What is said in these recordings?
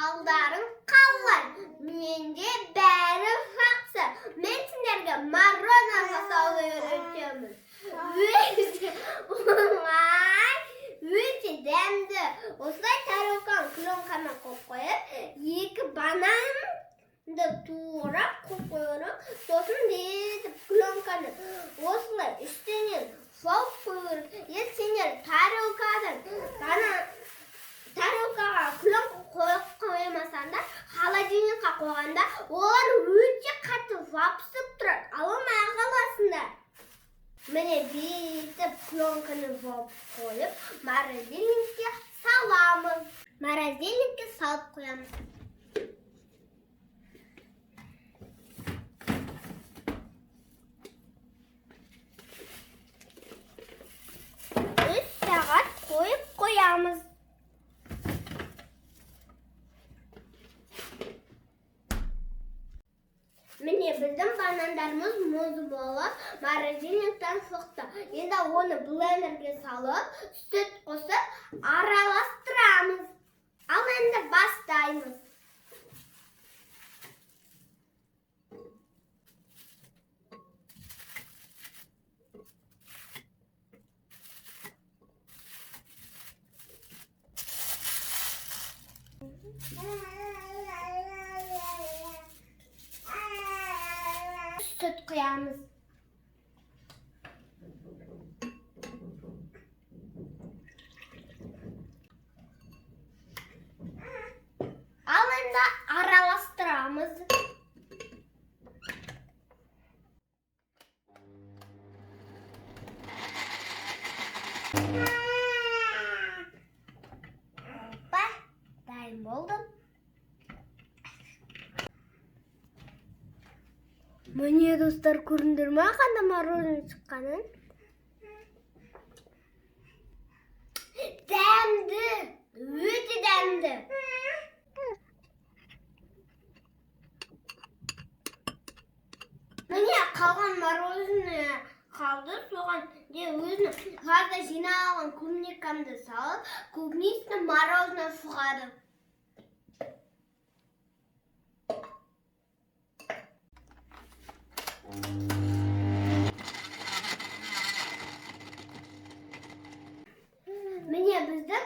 Қалдарың қалай? Менде бәрі жақсы. Мен сендерге мороженое жасауды үйретемін. Өте оңай, өте дәмді. Осылай тарелканы пленкамен қойып қойып, екі бананды турап қойып қойып, сосын бүйтіп пленканы осылай үстінен жауып қою керек. Енді сендер тарелкадан банан тарелкаға пленка қойып қоймасаңдар, холодильникқа қойғанда олар өте қатты жабысып тұрады, ала алмай қаласыңдар. Міне бүйтіп пленканы жауып қойып, морозильникке саламыз. Морозильникке салып қоямыз. 3 сағат қойып қоямыз. Міне біздің банандарымыз мұз болып морозильниктен шықты. Енді оны блендерге салып, сүт қосып араластырамыз. Ал енді бастаймыз. Сүт құямыз. Ал енді араластырамыз. Опа, дайын болды. Міне достар, көрдіңдер ме қандай мороженое шыққанын? Дәмді, өте дәмді. Міне қалған мороженое қалды, соған де өзінің жазда жиналған клубникамды салып, клубничный мороженое шығады. Міне біздің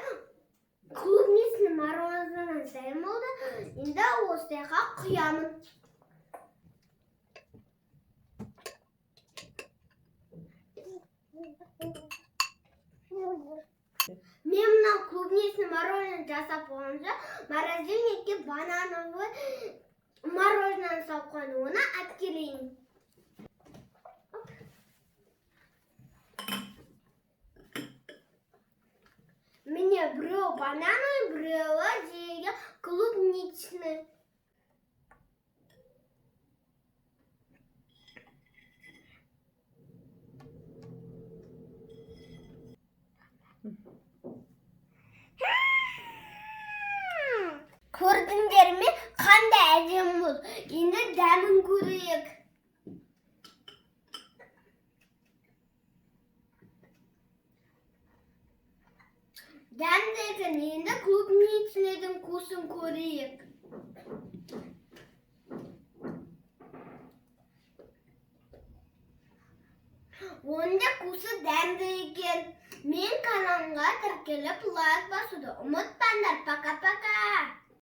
клубничный мороженое дайын болды. Енді осылайға құямын. Мен мынау клубничный мороженое жасап болғанша морозильникке банановый мороженое салып қойдым. Оны алып келейін. Міне біреуі банановый, біреуі жегі клубничный. Көрдіңдер ме, қандай әдемі болды. Енді дәмін көрейік. Дәмді екен. Енді клубничныйдың вкусын көрейік. Оның да вкусы дәмді екен. Мен каналымға тіркеліп лайк басуды ұмытпаңдар. Пока-пока.